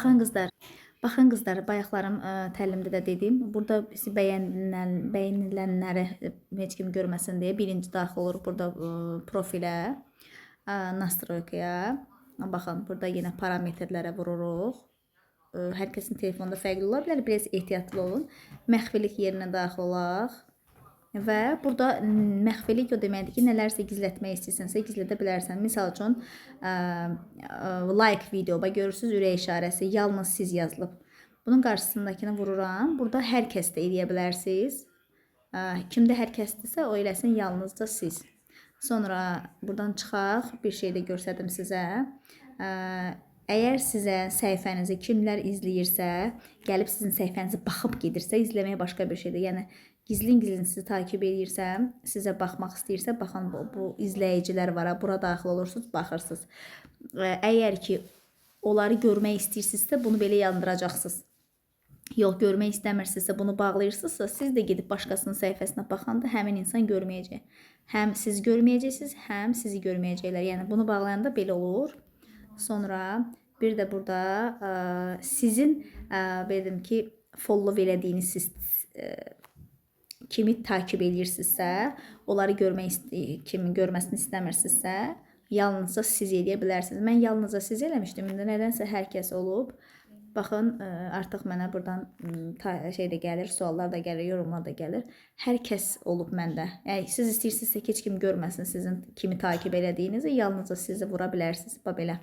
Baxın qızlar, baxın qızlar, bayaqlarım təlimdə də dedim. Burada bəyənilənləri heç kim görməsin deyə birinci daxil oluruq burada profilə, nastroykaya. Baxın, burada yenə parametrlərə vururuq. Hər kəsin telefonunda fərqli ola bilər. Biraz ehtiyatlı olun. Məxfilik yerinə daxil olaq. Və burada məxfilik o deməkdir ki, nələrsə gizlətmək istəyirsənsə gizlədə bilərsən. Misal üçün, like video, bax görürsüz ürək işarəsi yalnız siz yazılıb. Bunun qarşısındakını vururam. Burada hər kəs də eləyə bilərsiniz. Kimdə hər kəsdirsə o eləsin yalnızca siz. Sonra buradan çıxaq, bir şey də göstərdim sizə. Əgər sizə səhifənizi kimlər izləyirsə, gəlib sizin səhifənizə baxıb gedirsə, izləməyə başqa bir şeydir. Yəni gizlin-gizlin sizi takib edirsə, sizə baxmaq istəyirsə, baxın bu izləyicilər var, ha, bura daxil olursunuz, baxırsınız. Əgər ki onları görmək istəyirsinizsə, bunu belə yandıracaqsınız. Yox, görmək istəmirsinizsə, bunu bağlayırsınızsa, siz də gedib başqasının səhifəsinə baxanda həmin insan görməyəcək. Həm siz görməyəcəksiniz, həm sizi görməyəcəklər. Yəni bunu bağlayanda belə olur. Sonra bir də burada sizin belə deyim ki, follow elədiyiniz siz kimi takib eləyirsinizsə, onları görmək kimin görməsini istəmirsinizsə, yalnızca siz eləyə bilərsiniz. Mən yalnızca siz eləmişdim. İndi nədənsə hər kəs olub. Baxın, artıq mənə burdan şey də gəlir, suallar da gəlir, yorumlar da gəlir. Hər kəs olub məndə. Yəni siz istəyirsinizsə heç kim görməsin sizin kimi takib elədiyinizi, yalnızca sizi vura bilərsiniz. Bax belə.